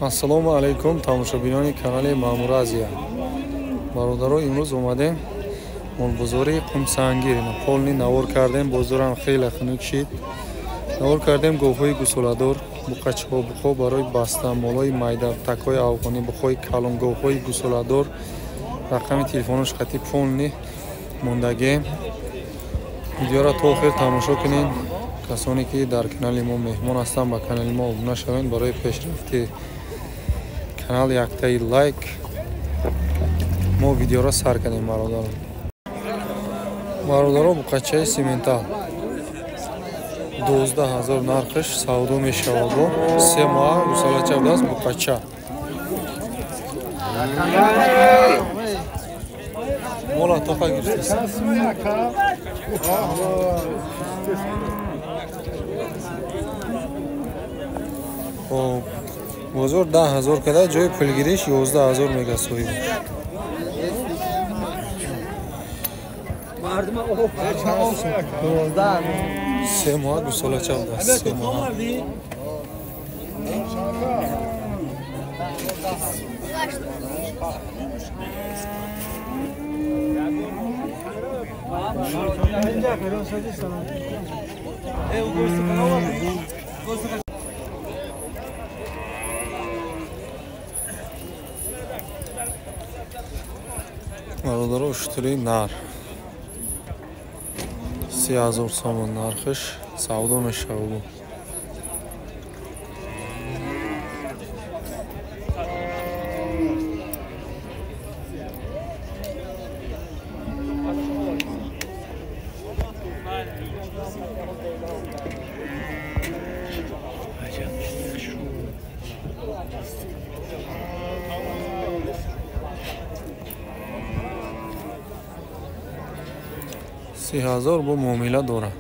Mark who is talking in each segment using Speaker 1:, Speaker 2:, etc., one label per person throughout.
Speaker 1: Ассалому алайкум, тамошобинони канали Маъмур Азия. Бародаро, имрӯз омадем молбозори Қумсангир. Полный навор кардем, бозорам хеле хунук шид. Навор кардем говҳои гусоладор, буқачаҳо, буқҳо барои баста, молои майда, такҳои афғонӣ, буқҳои калон, говҳои гусоладор. Рақами телефонош қати полный мондагем. Видеоро то охир тамошо кунед. Касоне ки дар канали мо меҳмон ҳастанд, ба канали мо обуна шавед барои пешрафти канал яктаи лайк. Мо видеоро сар кардем, бародаро. Бародаро, буқачаи симентал 12 000 нархш савдо мешавад. 3 моҳ гусалача будааст буқача. Мола тоқа гирифтест. Хоб, бозор 10 000 када, ҷои пулгириш 11 000 мега соҳиб. 3 моҳ гусолача будааст, 3 моҳ. Бародаро, уштури нар 30 000 сомон нархш савдо мешавад. 30 000 бо муомила дорад.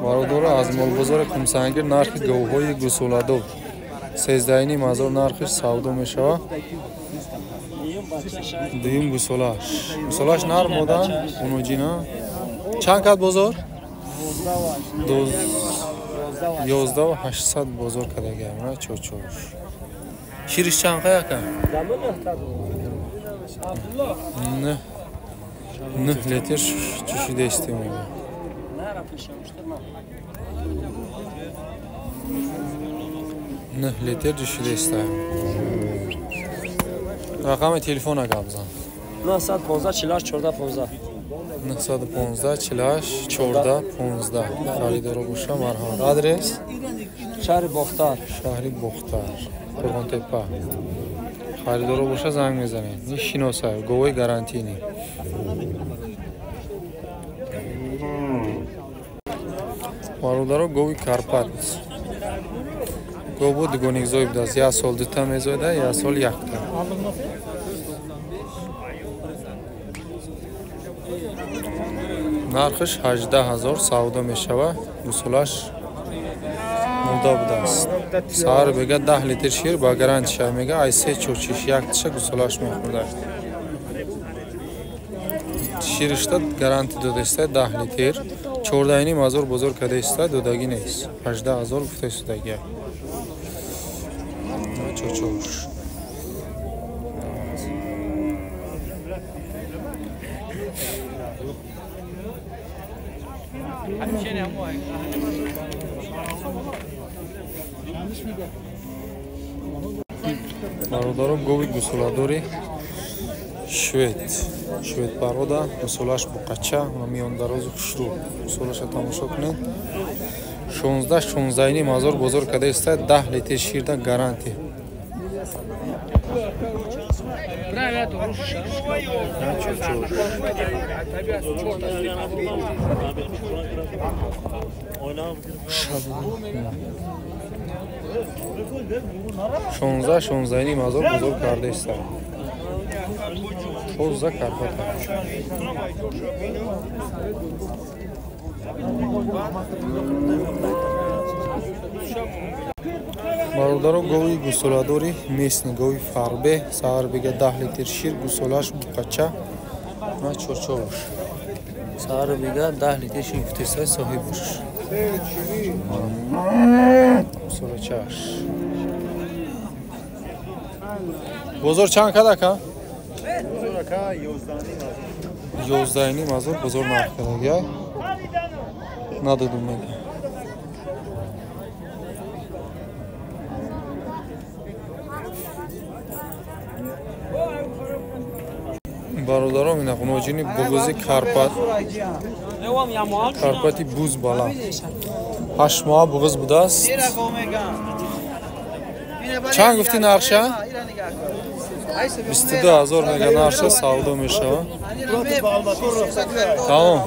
Speaker 1: Бародаро, аз молбозори Қумсангир нархи говҳои гусоладор 13 500 нархиш савдо мешавад. Дуюм гусолаш. Гусолаш нар, мода уноҷина. Чанд кад бозор? 11 800 бозор кардагиам. Чочош. Шириш чанд яка? 9 литр чӯшидаистем мега. 9 литр ҷӯшидаистаем. Рақами телефона гап зан.
Speaker 2: 915 48 14 15.
Speaker 1: 915 48 14 15. Харидоро боша, марҳамат. Адрес?
Speaker 2: Шаҳри Бохтар.
Speaker 1: Шаҳри Бохтар. Қурғонтепа. Харидоро боша, занг мезанед. Ни шиносай, говои гарантийный. Бародаро, гови Карпат. Гову дугоникзой будааст. Як сол дута мезоида, як сол якта. Нархиш 18 000 савдо мешавад. Гусолаш мурда будааст. Саҳар бега 10 литр шир ба гарантиша мега, ай се чочиш якташа гусолаш мехӯрда. Ширишта гаранти додаиста 10 литр. 14 500 бозор кардаиста, додагӣ нест. 18 000 гуфтаистодагия. Чочош. Бародаро, гови гусоладори швед, швед порода, гусолаш буқача ва миёндарозу хушрӯ. Гусолаша тамошо кунед. 16, 16 500 бозор карда иста, 10 литр ширда гаранти. 16, 16 500 бозор карда иста. Тоза Карпата. Бародаро, гови гусоладори местный, гови фарбе, саҳар бега 10 литр шир, гусолаш буқача на чорчош. Саҳару бига 10 литр шир гуфтесай соҳибаш. Гусолачаш. Бозор чанд кад ака? 11.5 ҳазор бозор нарх кардагия. Надодум мега. Бародаром ина ғуноҷини буғузи Карпат. Карпати буз бала. 8 моҳ буғуз будааст. Чанд гуфти нархша? 22 ҳазор мега нархша савдо мешавад. Тамом.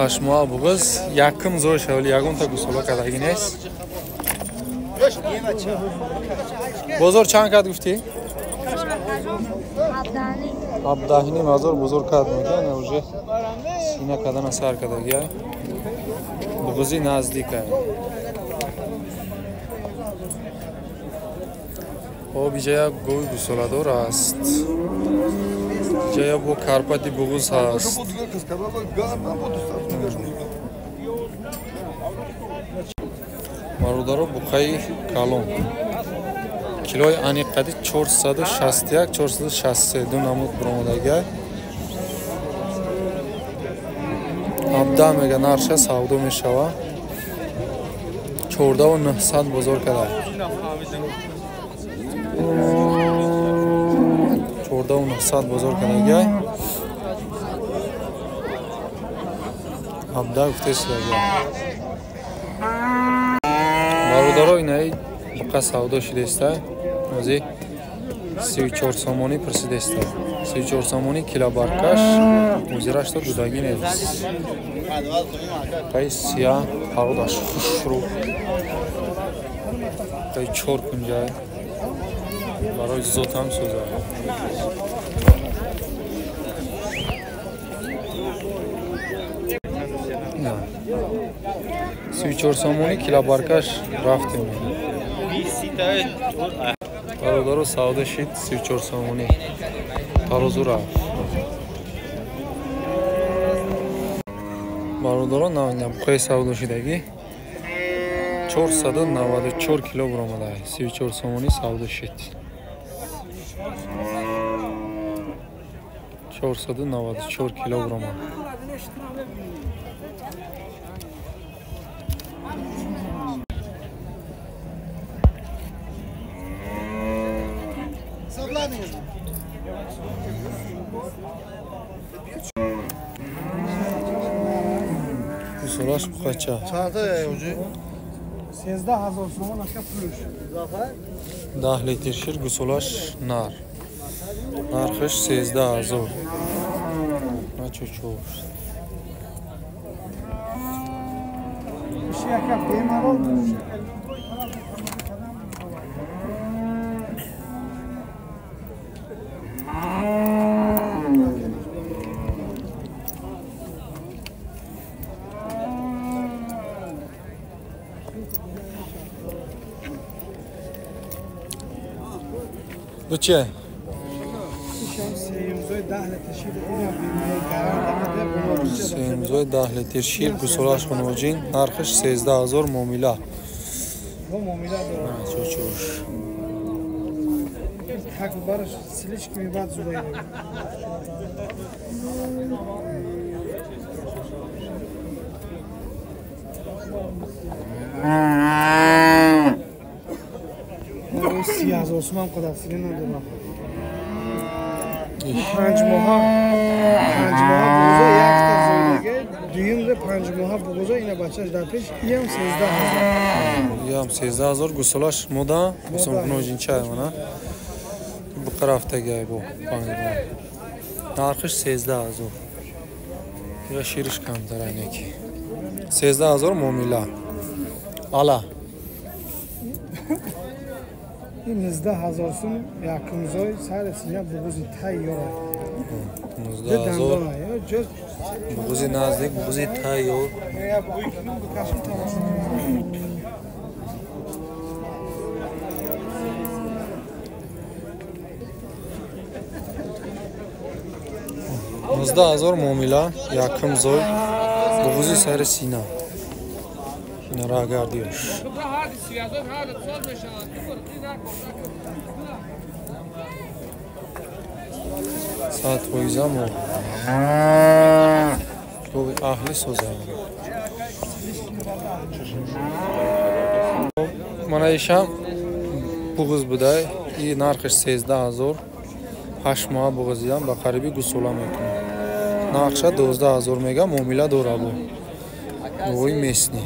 Speaker 1: Ҳашт моҳ буғуз якум зой шавали ягонта гусола кардагӣ нест. Бозор чанд кад гуфтӣ? 17.5 ҳазор бозор кад мега, на уже сина кадана сар кардагия. Буғузи наздика. Об иҷа як гови гусоладор аст. Иҷа як бо Карпати буғуз ҳаст. Бародаро буқаи калон. Килои аниқ қади 461, 463 ду намуд буромадагия. 17 мега нарша савдо мешава. 14.900 бозор када. 14.900 бозор кадагия. 17 гуфтесидагия. Бародаро инаи буқа савдо шудеста. Ози 34 сомонӣ пурсидеста. 34 сомонӣ килобаркаш озирашто дудагӣ нест. Қай сия пародаш хушрӯ. Қай 4 кунҷай. Барои зот ҳам сӯзад. На. 34 сомонӣ килобаркаш рафтем. Бародаро савдо шид 34 сомонӣ. Тарозу рафт. Бародаро буқаи савдо шидагӣ 494 кило буромада. 34 сомонӣ савдо шид. 494 кило буромад. Гусолаш буқача?
Speaker 3: 13 000 сомон ака пулш.
Speaker 1: 10 литр шир гусолаш нар. Нархаш 13 000. Начучу. Bu چه؟ سیمزای 10 لیتر شیر گسولش خانوجین نرخش 13,000 معامله. چوچوش.
Speaker 3: 30,000 сомон қадар сили надорам. 5 моҳа буғуза якта зоидаге, дуюмда 5 моҳа буғуза ина бачаш дар пеш, иам 13,000.
Speaker 1: Иам 13,000 гусолаш мода, гусолкуножинча мана. Буқарафтагай бу 5 моҳ. Нархиш 13,000. Я шириш камтар айнеки. 13,000 муомила. Ала.
Speaker 3: 19,000 сум якумзой сари синя буғузи тайёра.
Speaker 1: 19000. Буғузи наздик, буғузи тайёр. 19000 муомила, якум зой, буғузи сари сина. Рагардиёш. 100% мо. Гови аҳли созам. Мана ишам буғуз будай, и нархиш 13000. 8 моҳ буғузиям ба қариби гусола мекунам. Нархша 12000 мега, муомила дора бу. Гови местни.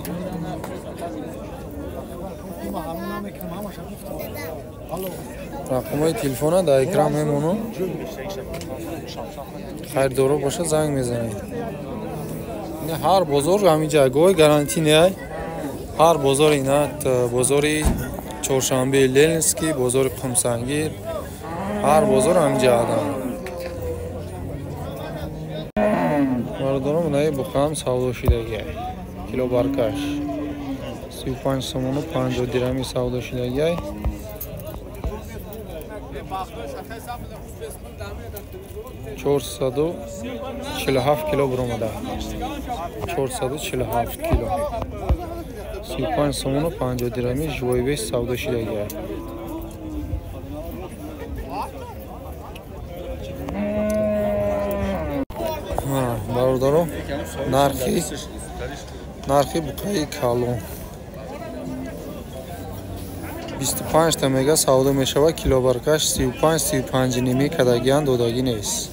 Speaker 1: Рақамҳои телефона дар экран мемонам. Харидоро боша занг мезанед. Ҳар бозор ҳамин ҷа гоҳи гарантӣ неай. Ҳар бозор ина бозори Чоршанбе Ленинский, бозори Қумсангир, ҳар бозор ҳамин ҷа адам. Бародарон, инаи буқаам савдо шидагиай. Кило баркаш 35 сомону 50 дирами савдо шидагиай. 447 кило буромада. 447 кило. 35 сомону 50 дирами живой вес савдо шидагиай. Бародаро, нархи буқаи калон 25 та мега савдо мешавад, килобаркаш 35 35 ними кадагиан додагӣ нест.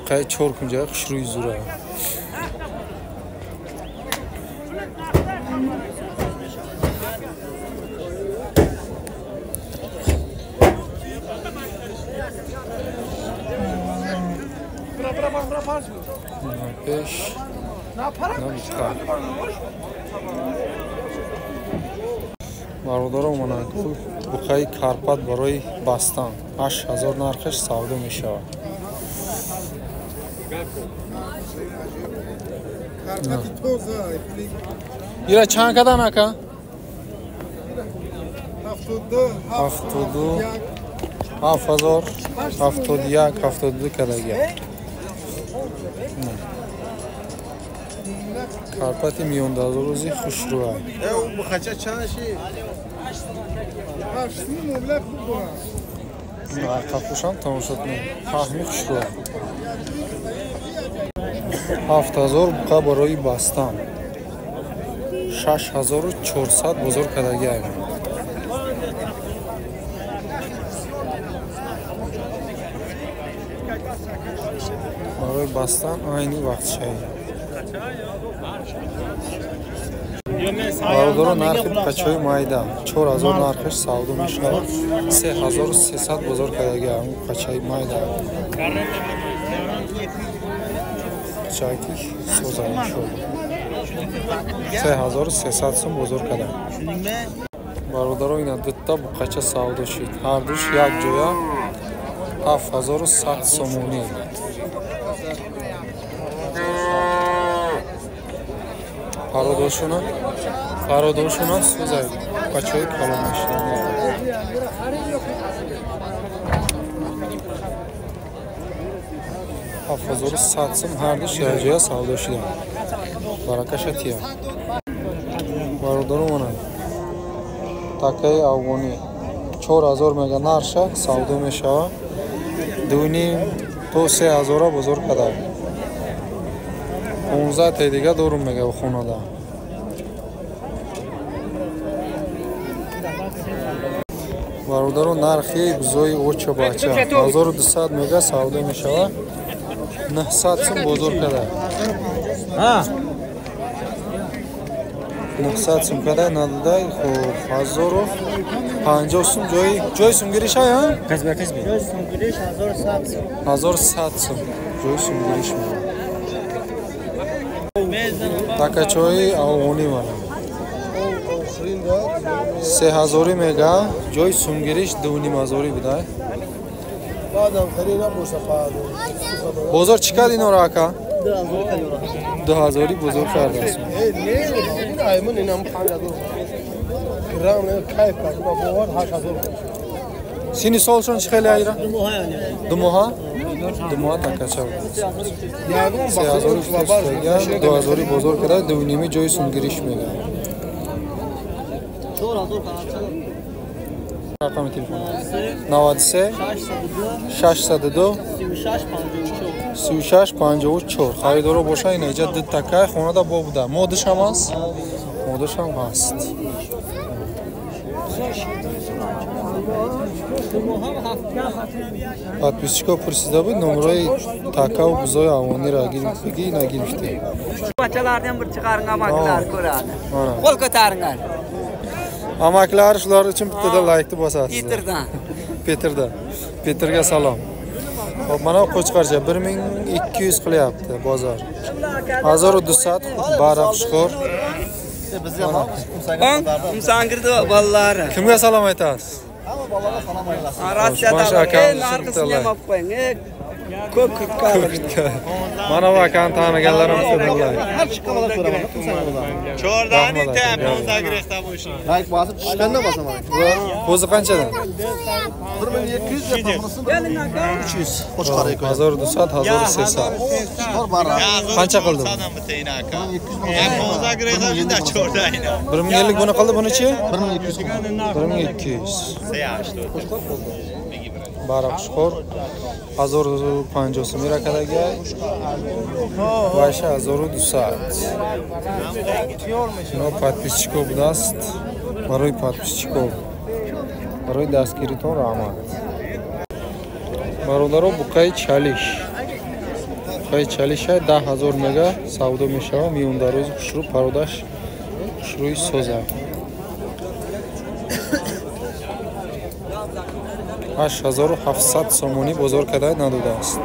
Speaker 1: Қай чор кунҷа хушрӯи зура. Пеш набуқа. Бародарон, мана буқаи карпат барои бастан 8000 нархаш савдо мешавад. Ира чанд кадан ака? 72 7000 71 72 кадагия. Карпати миёндазорузи хушрӯай. Қафушам тамошо кунед. Фаҳми хушрӯай. 7000 буқа барои бастан. 6400 бозор кадагиай. Барои бастан айни вақтшаи. Бародарон, нархи буқачаҳои майда 4000 нархаш савдо мешавад. 3300 бозор кардагиам буқачаи майда. Буқачаки соза шуд. 3300 сум бозор кардам. Бародарон, ина дутта буқача савдо шуд. Ҳардуш як ҷоя 7100 сомонӣ. Пародошуна сӯзай бачаҳои калон мешаванд. 7100 сум ҳардуш якҷоя савдо шуданд. Баракаша тия. Бародарон, мана такаи афғонӣ 4000 мега нарша савдо мешавад. 2,5 то 3000 бозор кардам. 15 таи дига дорум мега хонада. Бародарон, нархи бузои оча бача 1200 мега савдо мешавад. 900 сум бозор кардам. 900 сум кадай надодай, хоб 1050 сум ҷои сумгириш ай, а?
Speaker 2: Ҷои сумгириш 1100 сум.
Speaker 1: 1100 сум ҷои сумгириш мега. Такачои афғонӣ мана. 3000 мега, ҷои сумгириш 2500 буда. Бозор чӣ кард инора ака? 2000 бозор кардааст. Сини солшон чӣ хеле айра? Ду моҳа? Ду моҳа такача буд. 3000 2000 бозор карда, 2.5 ҷои сумгириш мега. Рақами телефон 93 602 36 54. Харидоро боша ина иҷа ду такай хонада бо буда. Модашам аст? Модашам ҳаст. Подписчико пурсида буд номрои такаву бузои афғониро бигӣ нагирифтем.
Speaker 4: Бачалардан bir chiqaring, amaklar ko'radi. Qo'l ko'taringlar.
Speaker 1: Amaklar shular uchun bittada laykni bosasiz.
Speaker 4: Peterdan.
Speaker 1: Peterdan. Peterga salom. Xo'p, mana qo'chqorcha 1200 qilyapti bozor. 1200 bari xushxo'r.
Speaker 4: Qumsangirdi bolalari.
Speaker 1: Kimga salom aytasiz?
Speaker 4: Hamma bolalarga salom aytasiz. Rossiyada narxisini ham olib qo'ying. Ko'p kirib.
Speaker 1: Mana bu akani taniganlarim bitta.
Speaker 5: Har chiqqan bola ko'raman, Qumsangirdan.
Speaker 6: Chordani ta 15 girifta bu ishni.
Speaker 5: Layk bosib tushganda bosaman.
Speaker 1: Qo'zi qanchadan?
Speaker 5: 1200 300. Qo'chqor ekan.
Speaker 1: 1200, 1300. Qancha qildi?
Speaker 6: 15 girifta 14 ina.
Speaker 1: 1050 buni qildi, buni-chi?
Speaker 5: 1200.
Speaker 1: 1200. Bari xushxo'r 1050 сум иракадаги вайша 1200. Ино подписчико будааст. Барои подписчико, барои дастгиритон раҳмат. Бародаро, буқаи чалиш. Буқаи чалиша 10000 мега савдо мешава. Миёндарози хушрӯ, пародаш хушрӯи соза. 8700 сомонӣ бозор карда надодааст.